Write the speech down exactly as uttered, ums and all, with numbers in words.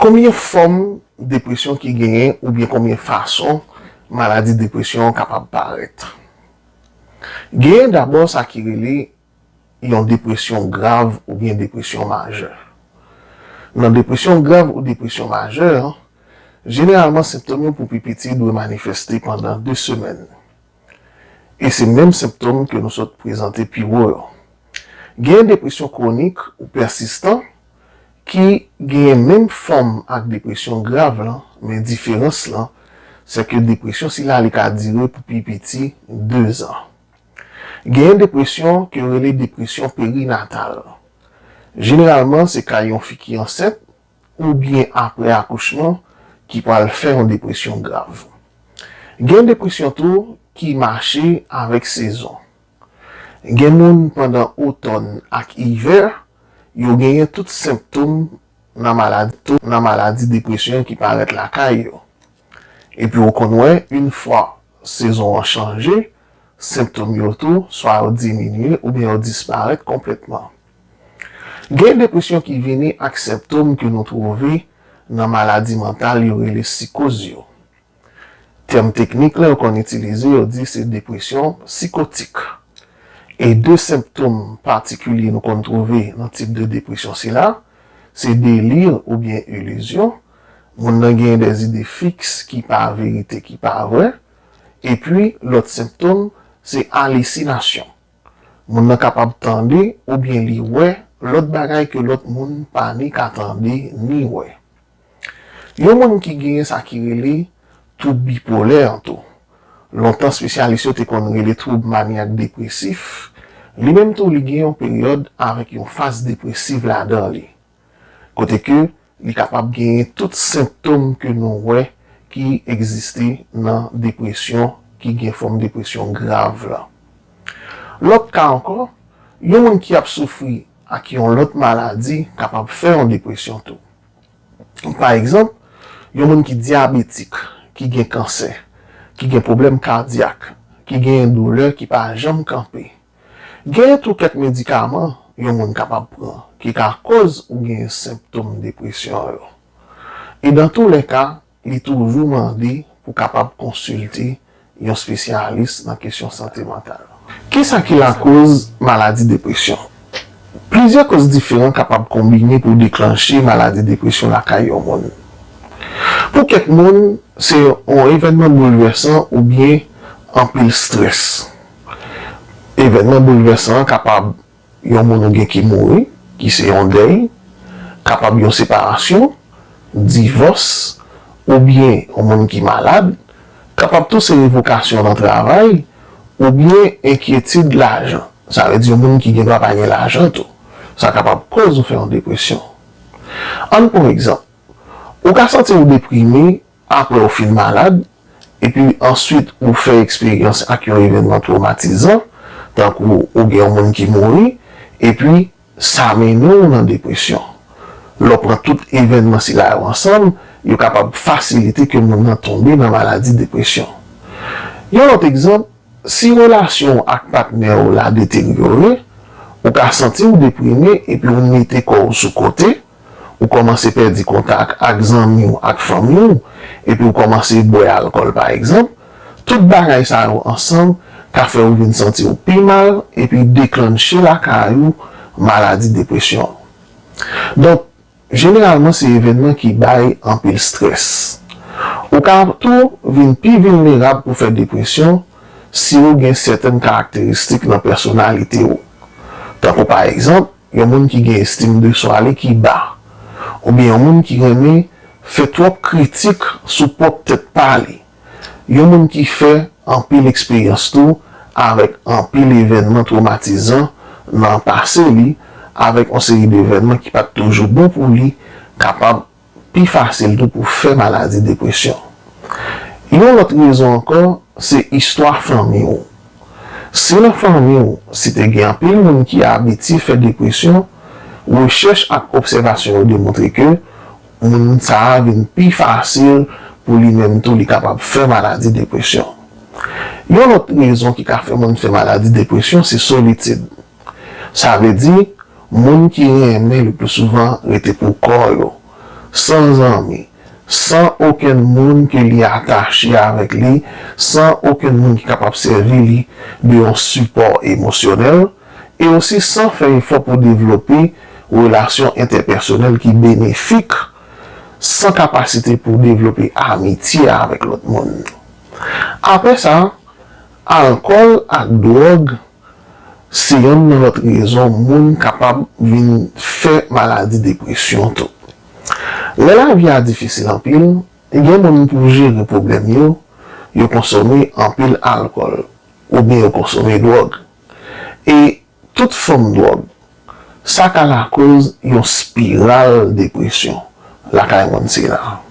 Konbyen fòm depresyon ki genyen oubyen konbyen fason maladi depresyon an kapab parèt? Genyen dabò sa ki rele yon depresyon grav oubyen depresyon majè. Nan depresyon grav ou depresyon majè an, jeneralman senptòm yo pou pi piti dwe manifeste pandan de semèn. E se menm senptòm ke nou sot prezante pi wo yo. Genyen depresyon kwonik ou pèsistan ki genyen menm fòm ak depresyon grav lan, men diferans lan, se ke depresyon sila li ka dire pou pi piti de zan. Genyen depresyon ke yo rele depresyon perinatal. Jeneralman, se ka yon fi ki ansent oubyen apre akouchman ki pral fè yon depresyon grav. Gen depresyon tou ki mache avèk sezon. Gen moun pandan otòn ak ivè, yo genyen tout senptòm nan maladi, nan maladi depresyon ki parèt lakay yo. Epi ou konn wè, yon fwa sezon an chanje, senptòm yo tou, swa yo diminye oubyen yo disparèt konplètman. Gen depresyon ki vini ak senptòm ke nou twouve nan maladi mantal yo rele sikoz yo. Tèm teknik lan yo konn itilize, yo di se depresyon sikotik. E de senptòm patikilye nou konn twouve nan tip de depresyon sila, se deli oubyen ilizyon, moun nan genyen de zide fiks ki pa verite, ki pa vrè, epi lòt senptòm, se alisinasyon. Moun nan kapab tande oubyen li wè lòt bagay ke lòt moun pa ni ka tande ni wè. Yon moun ki genyen sa ki rele twoub bipolè an tou. Lontan espesyalis yo te konn rele twoub manyak depresif, li menm tou li gen yon peryòd avèk yon faz depresiv ladan li. Kote ke li kapab genyen tout senptòm ke nou wè ki egziste nan depresyon, ki gen fòm depresyon grav la. Lòt ka ankò, yon moun ki ap soufri ak yon lòt maladi kapab fè yon depresyon tou. Pa egzanp, yon moun ki dyabetik, ki gen kansè, ki gen pwoblèm kadyak, ki genyen doulè ki pa janm kanpe. Genyen tou kèk medikaman yon moun kapab pran ki ka koz ou genyen senptòm depresyon yo. E dan tou lè ka, li toujou mande pou kapab konsilte yon espesyalis nan kesyon sante mantal. Kisa ki lakoz maladi depresyon? Plizyè koz diferan kapab konbine pou deklanche maladi depresyon lakay yon moun. Pou kèk moun, se yon evènman boulvèsan oubyen anpil estrès. Evènman boulvèsan an kapab yon moun ou gen ki mouri, ki se yon dèy, kapab yon separasyon, divòs, oubyen yon moun ki malad, kapab tou se revokasyon nan travay, oubyen enkyetid lajan. Sa vle di yon moun ki gen dwa pa gen lajan tou. Sa kapab koz ou fè yon depresyon. Ann pran egzanp. Ou ka santi w deprime apre w fin malad, epi answit ou fè eksperyans ak yon evènman twomatizan, tankou ou gen yon moun ki mouri, epi sa mennen w nan depresyon. Lè w pran tout evènman sila yo ansanm, yo kapab fasilite ke moun nan tonbe nan maladi depresyon. Yon lòt egzanp, si relasyon w ak patnè w la deteryore, ou ka santi w deprime epi w mete kò w sou kote, ou kòmanse pèdi kontak ak zanmi w ak fanmi w, epi w kòmanse bwè alkòl pa egzanp, tout bagay sa yo ansanm ka fè w vin santi w pi mal epi deklanche lakay ou maladi depresyon. Donk, jeneralman se evènman ki bay anpil estrès. Ou ka tou vin pi vilnerab pou fè depresyon si w gen sètèn karakteristik nan pèsonalite w. Tankou pa egzanp, yon moun ki gen estim de swa li ki ba, oubyen yon moun ki renmen fè twòp kritik sou pwòp tèt pa li, yon moun ki fè anpil eksperyans tou avèk anpil evènman twomatizan nan pase li, avèk yon seri de evènman ki pa t toujou bon pou li, kapab pi fasil tou pou fè maladi depresyon. Yon lòt rezon ankò, se istwa fanmi w. Si nan fanmi w, si te gen anpil moun ki abitye fè depresyon, rechèch ak obsèvasyon yo demontre ke moun sa a vin pi fasil pou li menm tou li kapab fè maladi depresyon. Yon lòt rezon ki ka fè moun fè maladi depresyon se solitid. Sa vle di, moun ki renmen le pli souvan rete pou kò yo. san zanmi, san okenn moun ke li atache avèk li, san okenn moun ki kapab sèvi li de yon sipò emosyonèl, e osi san fè efò pou devlope relasyon entèpèsonèl ki benefik, san kapasite pou devlope amitye avèk lòt moun. Apre sa, alkòl ak dwòg se yonn nan lòt rezon moun kapab vin fè maladi depresyon tou. Lè lavi a difisil anpil, gen moun pou jere pwoblèm yo, yo konsome anpil alkòl oubyen yo konsome dwòg. E tout fòm dwòg, sa ka lakoz yon spiral depresyon lakay moun sila.